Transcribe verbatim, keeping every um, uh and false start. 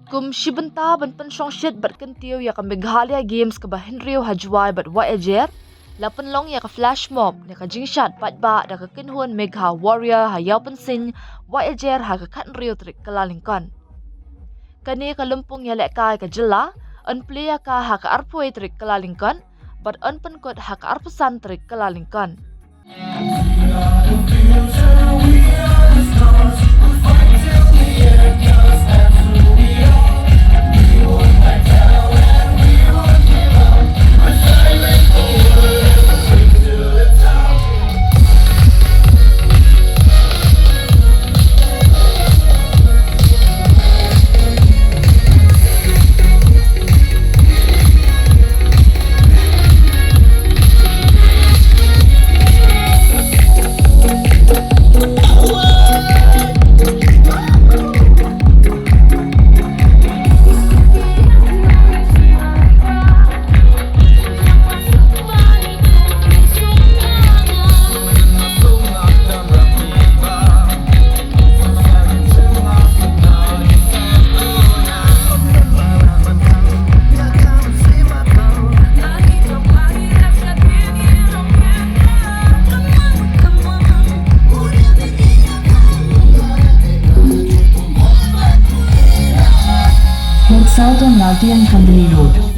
Kum shi bynta ban pynshongshit bad kyntiew ïa ka Meghalaya Games kaba hynriew ha Jowai bad Wahiajer, la pynlong ïa ka flash mob ne ka jingshad paidbah da ka kynhun Megha Warrior ha Ïawpynsing, Wahiajer ha ka khathynriew tarik Kyllalyngkot. Kane ka lympung ïalehkai ka jylla yn plie ïa ka ha ka arphew tarik Kyllalyngkot bad yn pynkut ha ka arphew san tarik Kyllalyngkot. Road South on Laltiang Khandli Road.